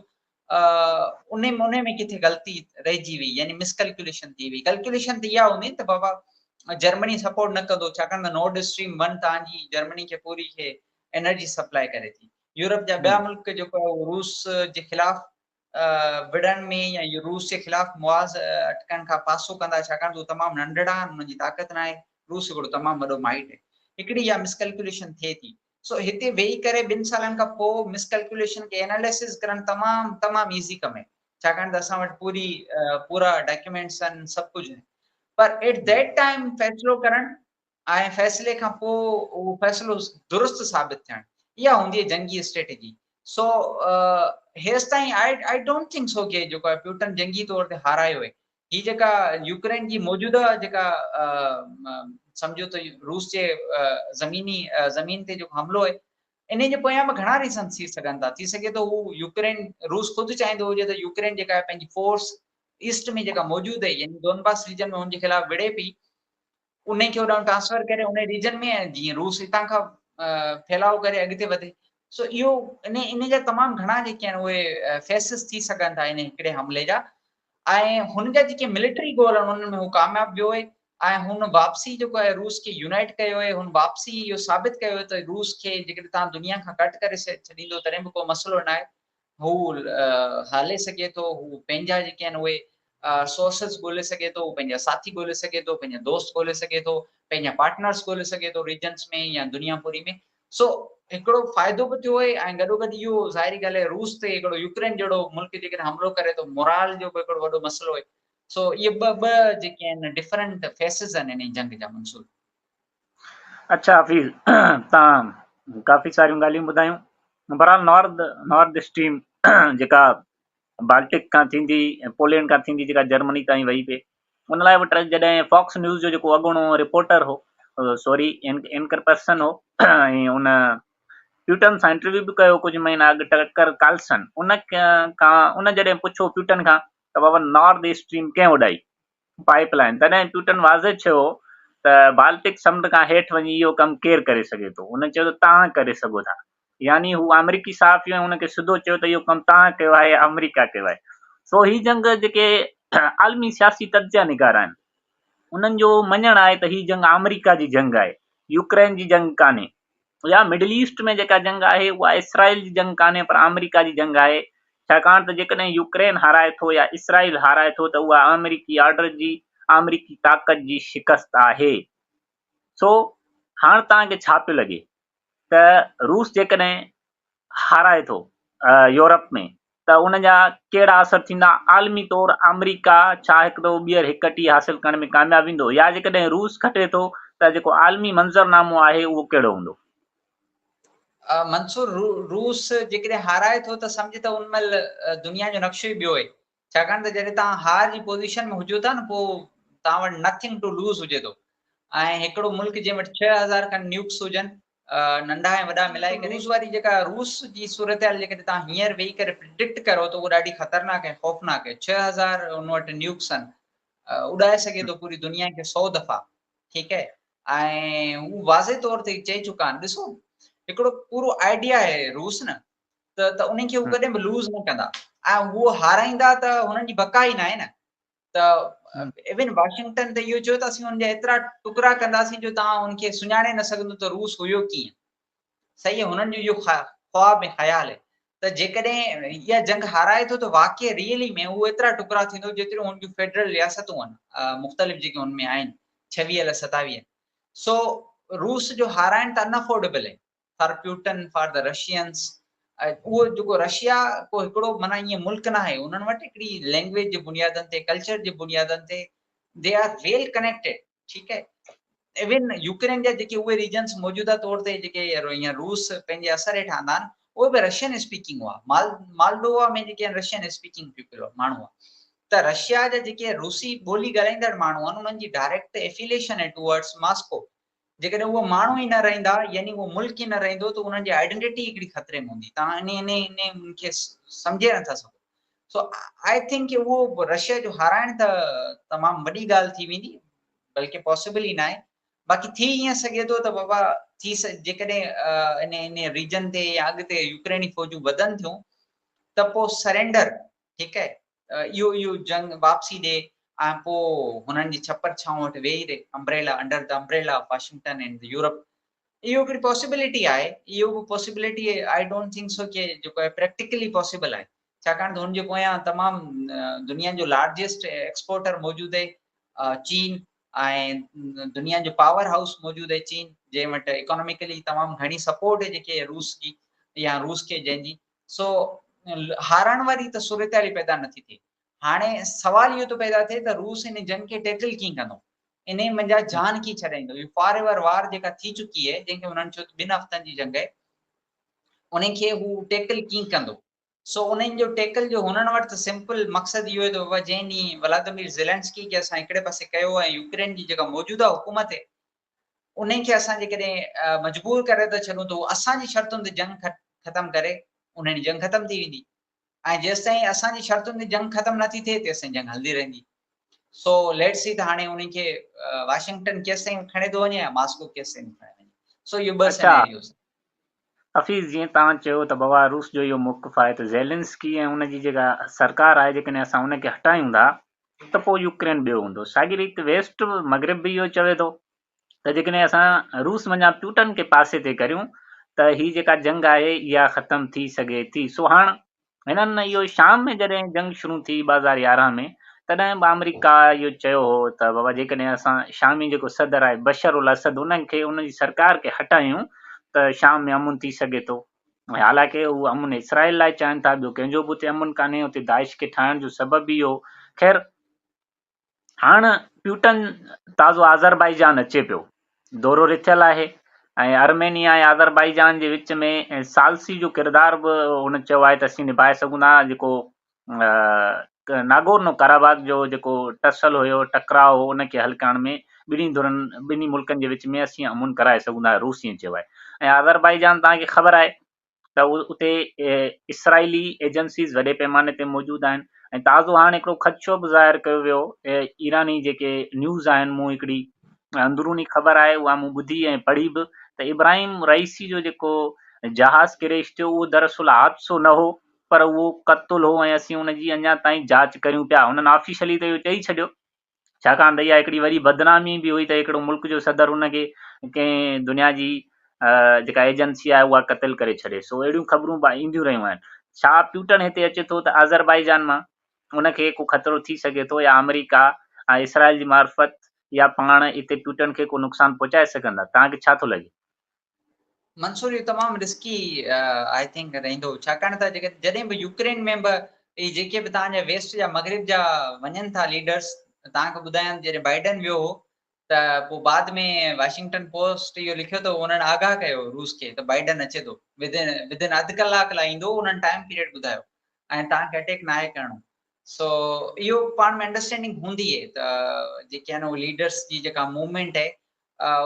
S2: ان ان ۾ ڪٿي غلطي رهجي وئي يعني مس ڪلڪيوليشن ٿي وئي ڪلڪيوليشن ته اها هوندي ته بابا جرمني سپورٽ نه ڪندو ڇاڪاڻ ته نارڊ اسٽريم 1 تان جي جرمني کي پوري کي انرجي سپلائي ڪري ٿي يورپ جا ٻيا ملڪ جيڪو روس جي خلاف وڙهڻ ۾ يا روس جي خلاف محاذ اٽڪڻ کان پاسو ڪندا ڇاڪاڻ ته هو تمام ننڍڙا آهن انهن جي طاقت ناهي روس هڪڙو تمام وڏو مائٽ آهي هڪڙي اها مسڪلڪيوليشن ٿئي ٿي سو هتي ويهي ڪري ٻن سالن کان پوء مسڪلڪيوليشن کي اناليسز ڪرڻ تمام تمام ايزي ڪم آهي ڇاڪاڻ ته اسان وٽ پوري پورا ڊاڪيومينٽس آهن سڀ ڪجهه آهن پر ايٽ that time فيصلو ڪرڻ ۽ فيصلي کان پوء اهو فيصلو درست ثابت ٿيڻ اها هوندي آهي جنگي اسٽريٽجي سو هيستائين I don't think so ڪي جيڪو آهي پيوٽن جنگي طور تي هارايو آهي هي جيڪا يوڪرين جي موجوده جيڪا سمجهو ته روس جي زميني زمين تي جيڪو حملو آهي انهي جي پويان به گهڻا ريزن ٿي سگهن ٿا ٿي سگهي ٿو هو يوڪرين روس خود چاهيندو هجي ته يوڪرين جيڪا آهي پنهنجي فورس ايسٽ ۾ جيڪا موجود آهي يعني دونباس ريجن ۾ هن جي خلاف وڙهي پئي انهي کي هوڏانهن ٽرانسفر ڪري انهي ريجن ۾ جيئن روس هتان کان ڦهلاء ڪري اڳتي وڌي سو اهو انهي انهي جا تمام گهڻا جيڪي آهن اهي فيسز ٿي سگهن ٿا انهي هڪڙي حملي جا ۽ هن جا جيڪي ملٽري گول آهن انهن ۾ هو ڪامياب ويو آهي ۽ هن واپسي جيڪو آهي روس کي يونائيٽ ڪيو آهي هن واپسي اهو ثابت ڪيو آهي ته روس کي جيڪڏهن تان دنيا کان ڪٽ ڪري ڇڏيندو تڏهن به ڪو مسئلو نه آهي هو هلي سگهي ٿو، هو پنهنجا جيڪي آهن اهي سورسز ڳولي سگهي ٿو، هو پنهنجا ساٿي ڳولي سگهي ٿو، پنهنجا دوست ڳولي سگهي ٿو، پنهنجا پارٽنرس ڳولي سگهي ٿو ريجنس ۾ يا دنيا پوري ۾. سو هڪڙو فائدو به ٿيو آهي ۽ گڏوگڏ اهو ظاهري ڳالهه آهي روس تي هڪڙو يوڪرين جهڙو ملڪ جيڪڏهن حملو ڪري ٿو مورال جو به هڪڙو وڏو مسئلو آهي. سو اهي ٻه ٻه جيڪي آهن ڊفرنٽ فيسز آهن انهي جنگ جا منصور.
S1: اڇا حفيظ تان ڪافي ساريون ڳالهيون ٻڌايون بهرحال نارد نارد اسٽريم جيڪا بالٽڪ کان ٿيندي پولينڊ کان ٿيندي جيڪا جرمني تائين وئي پئي ان لاء وٽ جڏهن فاڪس نيوز جو جيڪو اڳوڻو رپورٽر هو سوري اينڪر پرسن هو ۽ ان پيوٽن سان انٽرويو به ڪيو ڪجهه مهينا اڳ ٽڪر ڪارلسن ان کان ان جڏهن پڇيو پيوٽن کان ته بابا نارد اسٽريم ڪنهن اڏائي پائپ لائن، تڏهن پيوٽن واضح چيو ته بالٽڪ سمنڊ کان هيٺ وڃي اهو ڪم ڪير ڪري سگهي ٿو؟ هن چيو ته توهان ڪري سگهو ٿا. يعني هو آمريڪي صحافي هو ۽ ان کي سڌو چيو ته اهو ڪم توهان ڪيو آهي يا آمريڪا ڪيو آهي. سو هي جنگ جيڪي عالمي سياسي تجزيه نگار آهن، انهن جو مڃڻ آهي ته هي جنگ آمريڪا جي جنگ آهي، يوڪرين جي جنگ ڪانهي. يا مڊل ايسٽ ۾ جيڪا جنگ آهي اها اسرائيل جي جنگ ڪانهي پر آمريڪا جي جنگ آهي ڇاڪاڻ ته جيڪڏهن يوڪرين هارائي ٿو يا اسرائيل هارائي ٿو ته اها آمريڪي آرڊر جي آمريڪي طاقت جي شڪست آهي سو هاڻ توهان کي ڇا پيو لڳي ته روس جيڪڏهن هارائي ٿو يورپ ۾ ته ان جا ڪهڙا اثر ٿيندا، عالمي طور آمريڪا ڇا هڪ دفعو ٻيهر هڪ ٽي حاصل ڪرڻ ۾ ڪامياب ويندو يا جيڪڏهن روس کٽي ٿو ته جيڪو عالمي منظرنامو آهي اهو ڪهڙو هوندو؟
S2: منصور روس جيڪڏهن هارائي ٿو ته سمجهه ته ان مهل دنيا جو نقشو ئي ٻيو آهي، ڇاڪاڻ ته جڏهن توهان هار جي پوزيشن ۾ هجو ٿا نه پوء توهان وٽ نٿنگ ٽو لوز هجي ٿو ۽ هڪڙو ملڪ جنهن وٽ 6000 کن نيوڪس هجن ننڍا ۽ وڏا ملائي ڪري، روس واري جيڪا روس جي صورتحال جيڪڏهن توهان هينئر ويهي ڪري پرڊڪٽ ڪرو ته اهو ڏاڍي خطرناڪ ۽ خوفناڪ آهي. 6000 ان وٽ نيوڪس آهن، اڏائي سگهي ٿو پوري دنيا کي 100 دفعا، ٺيڪ آهي، ۽ هو واضح طور تي چئي چڪا آهن. ڏسو هڪڙو پورو آئيڊيا آهي روس نه ته ته انهن کي هو ڪڏهن به لوز نه ڪندا ۽ هو هارائيندا ته هنن جي بقا ئي ناهي نه. ته ايون واشنگٽن ته اهو چيو ته اسين ان جا ايترا ٽڪرا ڪنداسين جو توهان ان کي سڃاڻي نه سگهندو ته روس هيو ڪيئن. صحيح هنن جو اهو خواب ۽ خيال آهي ته جيڪڏهن اها جنگ هارائي ٿو ته واقعي ريئلي ۾ اهو ايترا ٽڪرا ٿيندو جيتريون هن جون فيڊرل رياستون آهن مختلف جيڪي هن ۾ آهن 26 الائي 27. سو روس جو هارائڻ ته ان افورڊيبل آهي for Putin, for the Russians. اهو جيڪو رشيا ڪو هڪڙو معنيٰ ائين ملڪ نه آهي، انهن وٽ هڪڙي لينگويج جي بنيادن تي، ڪلچر جي بنيادن تي they are well connected, ٺيڪ آهي. ايون يوڪرين جا جيڪي اهي ريجنس موجوده طور تي جيڪي هينئر روس پنهنجي اثر هيٺ آندا آهن اهي به رشين اسپيڪنگ هئا. مالڊووا ۾ جيڪي آهن رشين اسپيڪنگ پيپل هئا، ماڻهو هئا. ته رشيا جا جيڪي روسي ٻولي ڳالهائيندڙ ماڻهو آهن انهن جي ڊائريڪٽ افيليشن آهي ٽوورڊس ماسڪو. جيڪڏهن اهي ماڻهو ئي نه رهندا يعني اهو ملڪ ئي نه رهندو ته انهن جي آئيڊنٽيٽي هڪڙي خطري ۾ هوندي. توهان انهي انهي انهي کي سمجهي نٿا سگهو. سو I think اهو رشيا جو هارائڻ ته تمام وڏي ڳالهه ٿي ويندي، بلڪه پاسيبل ئي ناهي. باقي ٿي ائين سگهي ٿو ته بابا ٿي جيڪڏهن انهي انهي ريجن تي يا اڳتي يوڪريني فوجون وڌن ٿيون ته پوء سرينڊر، ٺيڪ آهي، اهو اهو جنگ واپسي ڏي ۽ پوء هنن جي ڇپر ڇانو هيٺ ويهي رهي، umbrella, under the umbrella of Washington and Europe. اهو هڪڙي پاسيبلٽي آهي، اهو به پاسيبلٽي I don't think سو ڪي جيڪو آهي پريڪٽيڪلي پاسيبل آهي، ڇاڪاڻ ته هن جي پويان تمام دنيا جو لارجيسٽ ايڪسپورٽر موجود آهي چين، ۽ دنيا جو پاور هائوس موجود آهي چين، جنهن وٽ اڪاناميڪلي تمام گهڻي سپورٽ آهي جيڪي روس جي يا روس کي جنهن جي. سو هارائڻ واري ته صورتحال ئي پيدا نٿي ٿئي. هاڻي سوال اهو ٿو پيدا ٿئي ته روس ان جنگ کي ٽيڪل ڪيئن ڪندو؟ انهي منجهان جان ڪيئن ڇڏائيندو؟ اهو فار ايور وار جيڪا ٿي چڪي آهي، جنهن کي انهن چيو ته ٻن هفتن جي جنگ آهي، انهي کي هو ٽيڪل ڪيئن ڪندو؟ سو انهن جو ٽيڪل جو هنن وٽ ته سمپل مقصد اهو آهي ته بابا جنهن ڏينهن ولادمير زيلنسڪي کي اسان هڪڙي پاسي ڪيو ۽ يوڪرين جي جيڪا موجوده حڪومت آهي انهن کي اسان جيڪڏهن مجبور ڪري ٿا ڇڏون ته هو اسان جي شرطن تي جنگ ختم ڪري، انهن جي جنگ ختم ٿي ويندي ۽ جيستائين اسان جي شرطن تي جنگ ختم نٿي ٿئي تيستائين جنگ هلندي رهندي. سو let's سي ته هاڻي انهن کي واشنگٽن ڪيستائين کڻي ٿو وڃي يا ماسڪو ڪيستائين کڻي وڃي. سو اهو ٻه سينيريوز.
S1: حفيظ جيئن توهان چيو ته بابا روس جو اهو موقف آهي ته زيلنسڪي ۽ ان جي جيڪا سرڪار آهي جيڪڏهن اسان ان کي هٽايون ٿا ته پوء يوڪرين ٻيو هوندو. ساڳي ريت ويسٽ مغرب به اهو چوي ٿو ته جيڪڏهن اسان روس منجهان پيوٽن کي پاسي تي ڪريون ته هي جيڪا جنگ آهي اها ختم ٿي سگهي ٿي. سو هاڻ هنن اهو شام ۾ جڏهن جنگ شروع ٿي 2011 ۾ تڏهن به آمريڪا اهو چيو هو ته بابا جيڪڏهن اسان شامي جيڪو صدر آهي بشر الاسد ان کي ان جي سرڪار کي هٽايون ته شام ۾ امن ٿي سگهي ٿو. ۽ حالانڪه هو امن اسرائيل لاء چاهين ٿا، ٻيو ڪنهن جو به اتي امن ڪانهي، اتي داعش کي ٺاهڻ جو سبب به اهو. خير هاڻ پيوٽن تازو آذربائيجان اچي پيو، دورو رٿيل آهي ۽ ارمينيا ۽ آذربائيجان جي وچ ۾ ثالثي جو ڪردار به هن چيو آهي ته اسين نڀائي سگهون ٿا، جيڪو ناگورنو ڪاراباغ جو جيڪو ٽسل هيو، ٽڪراء هو، ان کي حل ڪرڻ ۾ ٻنهي ڌرين، ٻنهي ملڪن جي وچ ۾ اسين امن ڪرائي سگهون ٿا، روس ائين چيو آهي. ۽ آذربائيجان توهان کي خبر آهي ته اتي اسرائيلي ايجنسيز وڏي پيماني تي موجود آهن ۽ تازو هاڻ هڪڙو خدشو به ظاهر ڪيو ويو، ايراني جيڪي نيوز آهن، مون هڪڙي اندروني خبر آهي اها مون ٻڌي ۽ پڙهي به ته ابراهيم رئيسي جو جيڪو جهاز ڪريش ٿيو اهو دراصل حادثو نه هو پر اهو قتل هو ۽ اسين ان جي اڃا تائين جاچ ڪريون پيا. هنن آفيشلي ته اهو چئي ڇڏيو، ڇاڪاڻ ته اها هڪڙي وڏي بدنامي به هئي ته هڪڙو ملڪ جو صدر ان کي ڪنهن دنيا جي جيڪا ايجنسي آهي اها قتل ڪري ڇڏي. سو اهڙيون خبرون به اينديون رهيون آهن. ڇا پيوٽن هتي اچي ٿو ته آذربائيجان مان ان کي ڪو خطرو ٿي سگهي ٿو يا آمريڪا ۽ اسرائيل جي معرفت يا پاڻ اتي پيوٽن کي ڪو نقصان پهچائي سگهندا؟ توهان کي ڇا ٿو لڳي؟
S2: منصور اهو تمام رسڪي I think رهندو، ڇاڪاڻ ته جڏهن به يوڪرين ۾ به اهي جيڪي به توهان جا ويسٽ جا مغرب جا وڃن ٿا ليڊرس، توهان کي ٻڌايان جڏهن بائيڊن ويو هو ته پوء بعد ۾ واشنگٽن پوسٽ اهو لکيو ته انهن آگاهه ڪيو روس کي ته بائيڊن اچي ٿو ودن اڌ ڪلاڪ لاء ايندو، انهن ٽائيم پيريڊ ٻڌايو ۽ توهان کي اٽيڪ ناهي ڪرڻو. سو اهو پاڻ ۾ انڊرسٽينڊنگ هوندي آهي ته جيڪي آهن اهي ليڊرس جي جيڪا موومينٽ آهي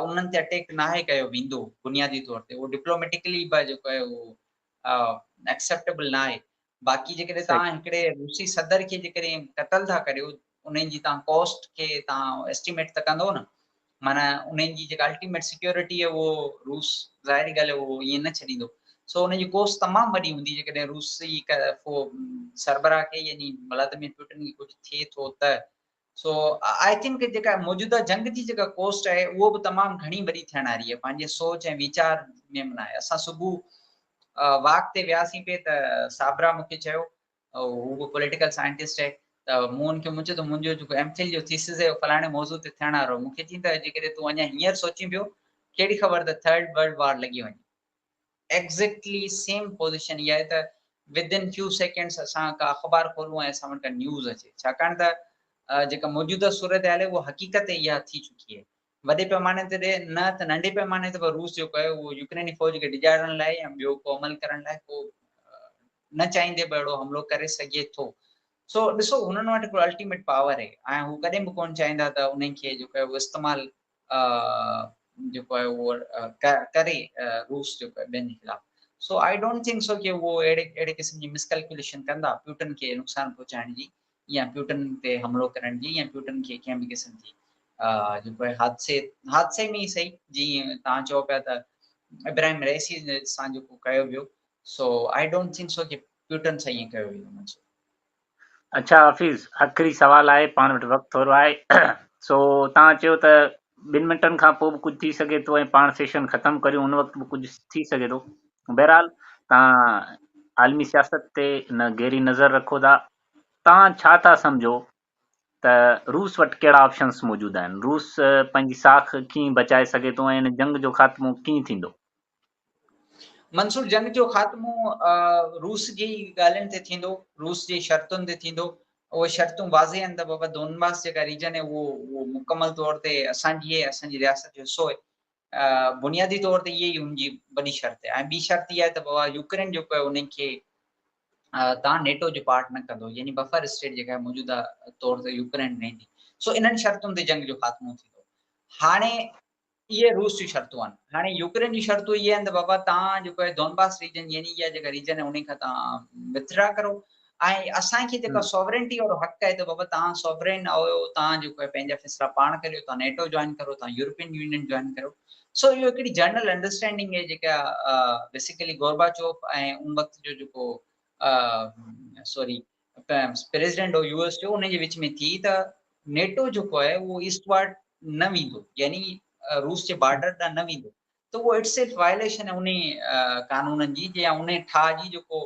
S2: انهن تي اٽيڪ ناهي ڪيو ويندو، بنيادي طور تي اهو ڊپلوميٽڪلي به جيڪو آهي اهو ايڪسيپٽيبل ناهي. باقي جيڪڏهن توهان هڪڙي روسي صدر کي جيڪڏهن قتل ٿا ڪريو، انهن جي توهان ڪاسٽ کي توهان ايسٽيميٽ ته ڪندو نه، معنيٰ انهن جي جيڪا الٽيميٽ سيڪيورٽي آهي اهو روس ظاهري ڳالهه آهي اهو ائين نه ڇڏيندو. سو ان جي ڪاسٽ تمام وڏي هوندي جيڪڏهن روسي سربراهه کي يعني ولاديمير پيوٽن کي ڪجهه ٿئي ٿو ته. سو I think جيڪا موجوده جنگ جي جيڪا ڪوسٽ آهي اهو به تمام گهڻي وڏي ٿيڻ واري آهي پنهنجي سوچ ۽ ويچار ۾ معنيٰ آهي. اسان صبح واڪ تي وياسين پئي ته صابرا مون کي چيو، هو به پوليٽيڪل سائنٽسٽ آهي، ته مون ان کي مون چيو ته منهنجو جيڪو ايم فل جو ٿيسز آهي اهو فلاڻي موضوع تي ٿيڻ وارو آهي. مون کي چيائين ته جيڪڏهن تون اڃا هينئر سوچين پيو ڪهڙي خبر ته ٿرڊ ورلڊ وار لڳي وڃي. ايگزيڪٽلي سيم پوزيشن اها آهي ته ود ان فيو سيڪنڊس اسان ڪا اخبار کولون ۽ اسان وٽ ڪا نيوز اچي، ڇاڪاڻ ته جيڪا موجوده صورتحال آهي اها حقيقت اها ٿي چڪي آهي. وڏي پيماني تي نه ته ننڍي پيماني تي به روس جيڪو آهي اهو يوڪريني فوج کي ڊيڄارڻ لاء يا ٻيو ڪو عمل ڪرڻ لاء ڪو نه چاهيندي به اهڙو حملو ڪري سگهي ٿو. سو ڏسو هنن وٽ هڪڙو الٽيميٽ پاور آهي ۽ هو ڪڏهن به ڪونه چاهيندا ته انهن کي جيڪو آهي اهو استعمال جيڪو آهي اهو ڪري روس جيڪو آهي ٻين جي خلاف. سو I don't think so ڪي اهو اهڙي اهڙي قسم جي مس ڪلڪوليشن ڪندا پيوٽن کي نقصان پهچائڻ جي يا پيوٽن تي حملو ڪرڻ جي يا پيوٽن کي ڪنهن به قسم جي جيڪو آهي حادثي حادثي ۾ ئي صحيح جيئن توهان چئو پيا ته ابراهيم رئيسي سان جيڪو ڪيو ويو، سو I don't think so K Putin سان ائين ڪيو ويندو منصور.
S1: اڇا حفيظ، آخري سوال آهي، پاڻ وٽ وقت ٿورو آهي، سو توهان چيو ته ٻن منٽن کان پوء به ڪجهه ٿي سگهي ٿو ۽ پاڻ سيشن ختم ڪريون ان وقت به ڪجهه ٿي سگهي ٿو. بهرحال توهان عالمي سياست تي نه گهري نظر رکو ٿا، توهان ڇا ٿا سمجهو ته روس وٽ ڪهڙا آپشنس موجود آهن؟ روس پنهنجي ساک ڪيئن بچائي سگهي ٿو ۽ ان جنگ جو خاتمو ڪيئن ٿيندو؟
S2: منصور، جنگ جو خاتمو روس جي ڳالهين تي ٿيندو، روس جي شرطن تي ٿيندو. اهي شرطون واضح آهن ته بابا دونباس جيڪا ريجن آهي اهو مڪمل طور تي اسان جي آهي، اسان جي رياست جو حصو آهي. بنيادي طور تي اها ئي هن جي وڏي شرط آهي ۽ ٻي شرط اها آهي ته بابا يوڪرين جيڪو آهي ان کي تان نيٽو جو پارٽ نه ڪندو، يعني بفر اسٽيٽ جيڪا آهي موجوده طور تي يوڪرين رهندي. سو انهن شرطن تي جنگ جو خاتمو ٿيندو. هاڻي اهي روس جون شرطون آهن. هاڻي يوڪرين جون شرطون اهي آهن ته بابا توهان جيڪو آهي دونباس ريجن يعني اها جيڪا ريجن آهي انهي کان توهان وٿڊرا ڪرو ۽ اسان کي جيڪا ساورنٽي وارو حق آهي ته بابا توهان ساورن آهيو، توهان جيڪو آهي پنهنجا فيصلا پاڻ ڪريو، توهان نيٽو جوائن ڪرو، توهان يورپين يونين جوائن ڪريو. سو اهو هڪڙي جنرل انڊرسٽينڊنگ آهي جيڪا بيسيڪلي گورباچوف ۽ ان وقت جو جيڪو سوري پريزيڊنٽ هو يو ايس جو ان جي وچ ۾ ٿي ته نيٽو جيڪو آهي اهو ايسٽ وارڊ نه ويندو، يعني روس جي بارڊر ڏانهن نه ويندو، ته اهو it self violation آهي انهي قانونن جي يا انهي ٺاهه جي جيڪو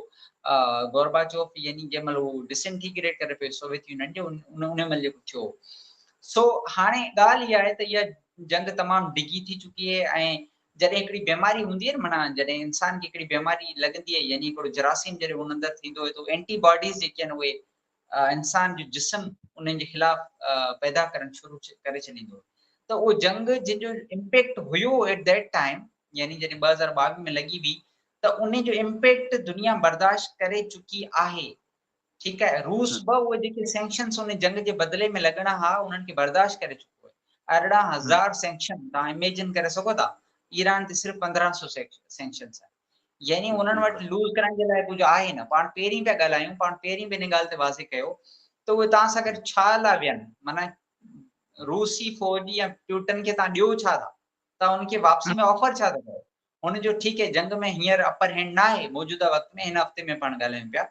S2: گورباچوف يعني جنهن مهل هو ڊسنٽيگريٽ ڪري پيو سوويت يونين جو ان مهل جيڪو ٿيو. سو هاڻي ڳالهه اها آهي ته اها جنگ تمام ڊگهي ٿي چڪي آهي ۽ جڏهن هڪڙي بيماري هوندي آهي نه، معنيٰ جڏهن انسان کي هڪڙي بيماري لڳندي آهي يعني هڪڙو جراثيم جڏهن ان اندر ٿيندو آهي ته اينٽي باڊيز جيڪي آهن اهي انسان جو جسم انهن جي خلاف پيدا ڪرڻ شروع ڪري ڇڏيندو آهي. ته اهو جنگ جنهن جو امپيڪٽ هيو ايٽ that time, يعني جڏهن 2022 ۾ لڳي هئي ته ان جو امپيڪٽ دنيا برداشت ڪري چڪي آهي. ٺيڪ آهي، روس به اهي جيڪي سينڪشنس ان جنگ جي بدلي ۾ لڳڻا ها انهن کي برداشت ڪري چڪو آهي. 18,000 سينڪشن توهان اميجن ڪري سگهو ٿا، ايران تي صرف 1500 سينڪشنس آهن، يعني انهن وٽ لوز ڪرڻ جي لاء ڪجهه آهي نه. پاڻ پهرين پيا ڳالهايون، پاڻ پهرين به ان ڳالهه تي واضح ڪيو ته اهي توهان سان گڏ ڇا لاء ويهن، معنيٰ روسي فوج يا پيوٽن کي توهان ڏيو ڇا ٿا، توهان ان کي واپسي ۾ آفر ڇا ٿا ڪيو؟ هن جو ٺيڪ آهي جنگ ۾ هينئر اپر هينڊ ناهي، موجوده وقت ۾ هن هفتي ۾ پاڻ ڳالهايون پيا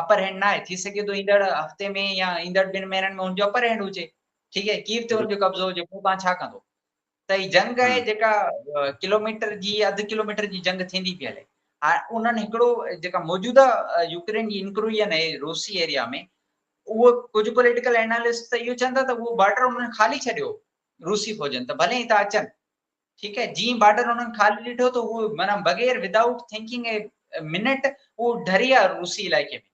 S2: اپر هينڊ ناهي، ٿي سگهي ٿو ايندڙ هفتي ۾ يا ايندڙ ٻن مهينن ۾ هن جو اپر هينڊ هجي، ٺيڪ آهي ڪيو تي هن جو قبضو هجي، پوء توهان ڇا ڪندو؟ ته هي جنگ آهي جيڪا ڪلوميٽر جي اڌ ڪلوميٽر جي جنگ ٿيندي پئي هلي. هاڻي انهن هڪڙو جيڪا موجوده يوڪرين جي انڪروئن آهي روسي ايريا ۾ اهو ڪجهه پوليٽيڪل اينالسٽ ته اهو چون ٿا ته اهو بارڊر انهن خالي ڇڏيو روسي فوجن ته ڀلي هتان اچن، ٺيڪ آهي جيئن بارڊر انهن خالي ڏٺو ته هو معنيٰ بغير ودائوٽ ٿنڪنگ اي منٽ هو ڍري آ روسي علائقي ۾.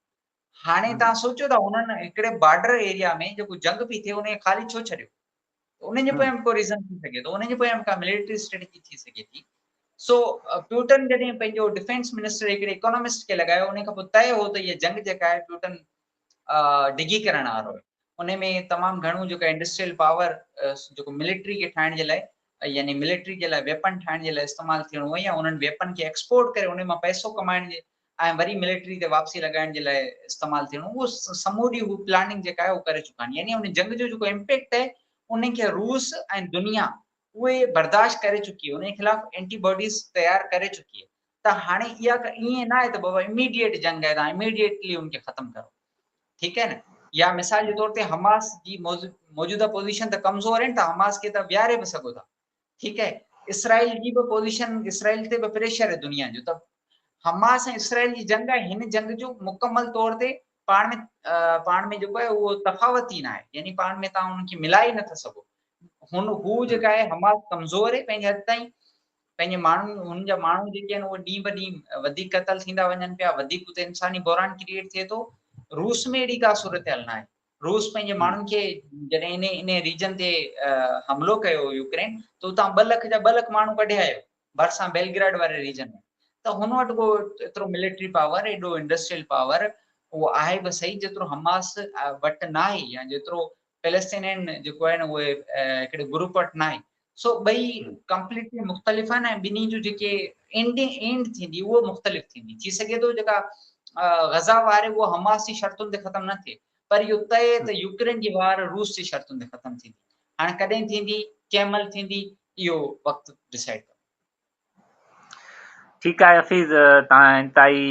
S2: هاڻي توهان سوچيو ته انهن هڪڙي بارڊر ايريا ۾ جيڪو جنگ پئي ٿئي ان کي خالي ڇو ڇڏيو؟ ته انهن جي پويان به ڪو ريزن ٿي سگهي ٿو، انهن جي پويان به ڪا ملٽري اسٽريٽجي ٿي سگهي ٿي. سو پيوٽن جڏهن پنهنجو ڊفينس منسٽر هڪڙي اڪانومسٽ کي لڳايو، ان کان پوء طئي هو ته هيء جنگ جيڪا آهي پيوٽن ڊگهي ڪرڻ وارو آهي. ان ۾ تمام گهڻو جيڪا انڊسٽريل پاور جيڪو ملٽري کي ٺاهڻ جي لاء يعني ملٽري جي لاء ويپن ٺاهڻ جي لاء استعمال ٿيڻو هو يا انهن ويپن کي ايڪسپورٽ ڪري ان مان پئسو ڪمائڻ جي ۽ وري ملٽري تي واپسي لڳائڻ جي لاء استعمال ٿيڻو اهو سموري هو پلاننگ جيڪا آهي اهو ڪري چڪا آهن يعني ان جنگ جو جيڪو امپيڪٽ آهي ان کي روس ۽ دنيا اهي برداشت ڪري چڪي آهي ان جي خلاف اينٽي باڊيز تيار ڪري چڪي آهي ته هاڻي اها ائين نه آهي ته بابا اميڊيٽ جنگ آهي ته اميڊيٽلي ان کي ختم ڪرو ٺيڪ آهي نه يا مثال جي طور تي حماس جي موجوده پوزيشن ته ڪمزور آهن ته حماس کي ته ويهاري به سگهو ٿا ٺيڪ آهي اسرائيل جي به پوزيشن اسرائيل تي به پريشر آهي دنيا جو ته حماس ۽ اسرائيل جي جنگ آهي هن جنگ جو مڪمل طور تي پاڻ ۾ پاڻ ۾ جيڪو آهي اهو تفاوت ئي نه آهي يعني پاڻ ۾ تان ان کي ملائي نٿا سگهو هن هو جيڪا آهي حماس ڪمزور آهي پنهنجي حد تائين پنهنجي ماڻهن هن جا ماڻهو جيڪي آهن اهي ڏينهن به ڏينهن وڌيڪ قتل ٿيندا وڃن پيا وڌيڪ اتي انساني بحران ڪريئيٽ ٿئي ٿو روس ۾ اهڙي ڪا صورتحال ناهي روس پنهنجي ماڻهن کي جڏهن ان ان ريجن تي حملو ڪيو يوڪرين ته اتان ٻه لک جا ٻه لک ماڻهو ڪڍي آيو ڀرسان بيلگراڊ واري ريجن ۾ ته هن وٽ ڪو ايترو ملٽري پاور ايڏو انڊسٽريل پاور اهو آهي به صحيح جيترو حماس وٽ ناهي يا جيترو فلسطينين جيڪو آهي نه اهي هڪڙي گروپ وٽ ناهي سو ٻئي ڪمپليٽلي مختلف آهن ۽ ٻنهي جون جيڪي اينڊنگ اينڊ ٿيندي اهو مختلف ٿيندي ٿي سگهي ٿو جيڪا غزا وار اهو حماس جي شرطن تي ختم نه ٿئي پر اهو طئي ته يوڪرين جي وار روس جي شرطن تي ختم ٿيندي هاڻي ڪڏهن ٿيندي ڪنهن مهل ٿيندي اهو وقت ڊسائيڊ ڪندو.
S1: ٺيڪ آهي حفيظ توهان انتهائي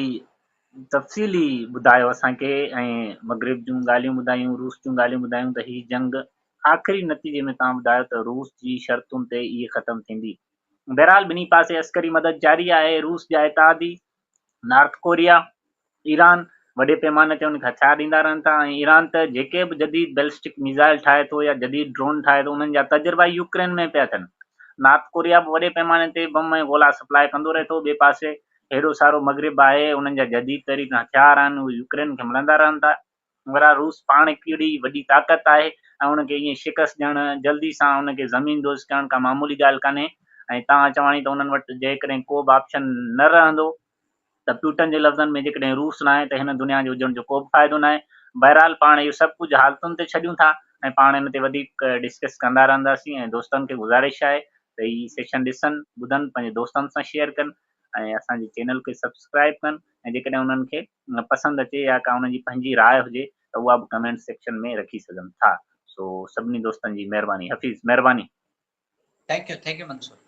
S1: تفصيلي ٻڌايو اسان کي ۽ مغرب جون ڳالهيون ٻڌايون روس جون ڳالهيون ٻڌايون ته هي جنگ آخري نتيجي ۾ توهان ٻڌايو ته روس جي شرطن تي ئي ختم ٿيندي بهرحال ٻنهي پاسي عسڪري مدد جاري آهي روس جا اتحادي نارٿ ڪوريا ايران وڏي پيماني تي ان کي هٿيار ڏيندا رهن ٿا ۽ ايران ته جيڪي به جديد بيلسٽڪ ميزائل ٺاهي ٿو يا جديد ڊرون ٺاهي ٿو انهن جا تجربا يوڪرين ۾ پيا ٿين. نارٿ ڪوريا به وڏي پيماني تي بم ۽ گولا سپلاء ڪندو رهي ٿو. ٻئي پاسي هيڏو سارو مغرب آهي انهن جا جديد ترين هٿيار آهن اهي يوڪرين کي ملندا رهن ٿا. بهرحال روس پاڻ ڪهڙي وڏي طاقت آهي ۽ ان کي ائين شڪست ڏيڻ جلدي سان ان کي زمين دوز ڪرڻ ڪا معمولي ڳالهه ڪانهي ۽ توهان چواڻي ته انهن وٽ جيڪڏهن ڪو به آپشن نه رهندو ته پيوٽن جي لفظن ۾ جيڪڏهن روس ناهي ته هن دنيا جي هجڻ جو ڪو به فائدو ناهي. بهرحال پاڻ اهو سڀ ڪجهه حالتن تي ڇڏيون ٿا ۽ پاڻ ان تي وڌيڪ ڊسڪس ڪندا رهنداسين ۽ دوستن کي گذارش آهي ته هي سيشن ڏسن، ٻڌن، پنهنجي دوستن سان شيئر ڪن ۽ اسان جي چينل کي سبسڪرائب ڪن ۽ جيڪڏهن انهن کي پسند اچي يا ڪا انهن جي پنهنجي راء هجي ته اها به ڪمينٽ سيڪشن ۾ رکي سگهن ٿا. سو سڀني دوستن جي مهرباني. حفيظ مهرباني.
S2: Thank you thank you Mansoor.